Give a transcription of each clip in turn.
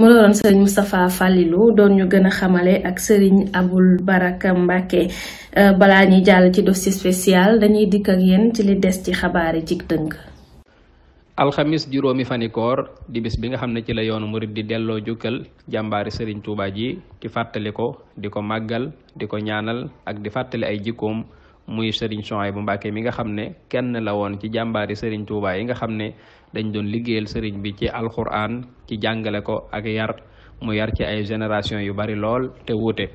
mu doon sëriñ Moustapha Fallilou doon ñu gën a xamale ak sëriñ Aboul Baraka Mbacké. balaa ñuy jàll ci dossier spécial dañuy dikk ak yéen ci li des ci xabaar yi ci tënk. alxamis juróomi fani koor di bis bi nga xam ne ci la yoonu murid di delloo jukkal jàmbaari sëriñ Touba ji di fàttali ko di ko màggal di ko ñaanal ak di fàttali ay jikkoom muy sëriñ Souhaïbou Mbacké mi nga xam ne kenn la woon ci jàmbaari sëriñ Touba yi nga xam ne dañ doon liggéeyal sëriñ bi ci alxuraan ci jàngale ko ak yar mu yar ci ay génération yu bari lool te wuute.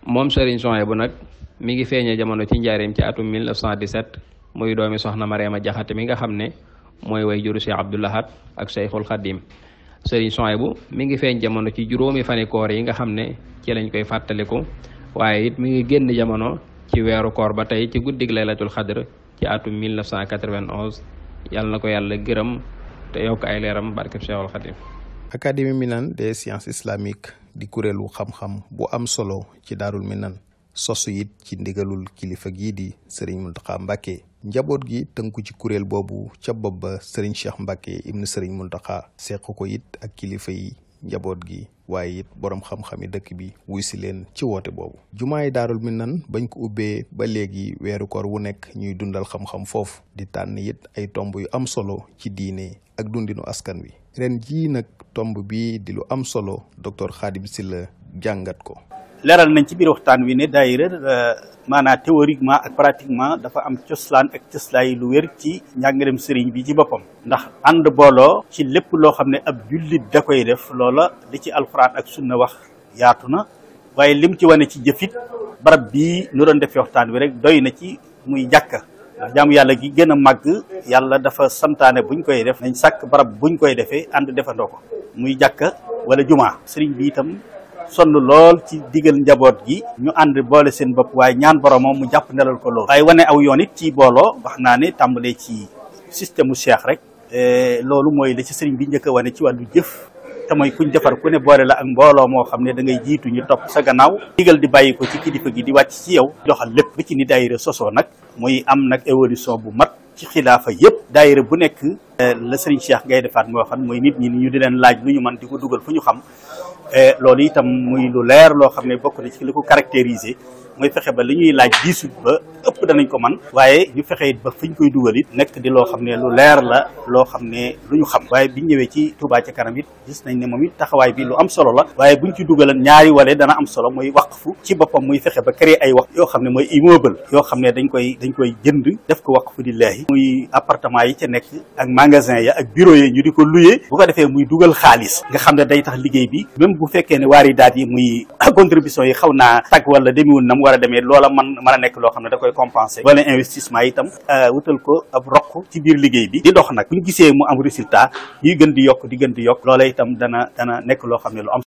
moom sëriñ Souhaïbou nag mi ngi feeñee jamono ci njaareem ci atum 1917 muy doomi soxna Mariama Jaxate mi nga xam ne mooy way juru Cheikh Abdou Lahad ak Cheikhul Khadim. sëriñ Souhaïbou mi ngi feeñ jamono ci juróomi fani koor yi nga xam ne ci lañ koy fàttaliku waaye it mi ngi génn jamono ci weeru koor ba tey ci guddig laylatul xadr ci atum 1991 yàlla na ko yàlla gërëm te yokk ay leeram barkeb Cheikhul Khadim. Académie Minane des sciences islamiques di kuréelu xam-xam bu am solo ci Daarul Minane sosu it ci ndigalul kilifa gii di Serigne Mountakha Mbacké. njaboot gi tënku ci kuréel boobu ca bopp ba Serigne Cheikh Mbacké ibnu Serigne Mountakha seq ko it ak kilifa yi njaboot gi waaye it borom xam-xami dëkk bi wuy si leen ci woote boobu. jumaay Daarul Minane bañ ko ubbee ba léegi weeru koor wu nekk ñuy dundal xam-xam foofu di tànn it ay tomb yu am solo ci diine ak dundinu askan wi. ren jii nag tomb bi di lu am solo docteur Khadim Sylla jàngat ko. leeral nañ ci biir waxtaan wi ne daayira maanaam théoriquement ak pratiquement dafa am coslaan ak cëslaay lu wér ci njàngalem sëriñ bi ci boppam. ndax ànd booloo ci lépp loo xam ne ab jullit da koy def loola li ci alxuraan ak sunna wax yaatu na waaye lim ci wane ci jëfit barab bii nu doon defee waxtaan wi rek doy na ci muy jàkka. ndax jaamu yàlla gi gën a màgg yàlla dafa santaane buñ koy def nañ sàkk barab buñ koy defee ànd defandoo ko muy jàkka wala jumaa. sëriñ bi itam sonn lool ci digal njaboot gi ñu ànd boole seen bopp waaye ñaan boromam mu jàpp nelal ko loolu. waaye wane aw yoon it ci booloo wax naa ne tàmbalee ci système mu cheikh rek loolu mooy la ci sëriñ bi njëkk a wane ci wàllu jëf te mooy kuñ defar ku ne boole la ak mbooloo moo xam ne da ngay jiitu ñu topp sa gannaaw. digal di bàyyi ko ci kilifa gi di wàcc ci yow doxal lépp bi ci ni daayira sosoo nag muy am nag évolution bu mat ci xilaafa yëpp. daayira bu nekk la sëriñ Cheikh ngay defaat moo xam mooy nit ñi ñu di leen laaj lu ñu mën di ko dugal fu ñu xam. loolu itam muy lu leer loo xam ne bokk na ci li ko caractériser mooy fexe ba li ñuy laaj diisut ba ëpp danañ ko man waaye ñu fexe it ba fi ñu koy dugal it nekk di loo xam ne lu leer la loo xam ne lu ñu xam. waaye biñ ñëwee ci Touba ca kanam it gis nañ ne moom it taxawaay bi lu am solo la. waaye buñ ci dugalan ñaari wale dana am solo muy waqfu ci boppam muy fexe ba créer ay wax yoo xam ne mooy immeuble yoo xam ne dañ koy jënd def ko waqfu lillahi muy appartement yi ca nekk ak magasin ya ak bureau yi ñu di ko louer bu ko defee muy dugal xaalis nga xam ne day tax liggéey bi bu fekkee ne waari daat yi muy contribution yi xaw naa tag wala demiwul na mu war a demee loola mën a nekk loo xam ne da koy compenser. wala investissement yi itam wutal ko ab rokk ci biir liggéey bi di dox nag bu ñu gisee mu am résultat ñuy gën di yokk loola itam dana nekk loo xam ne lu am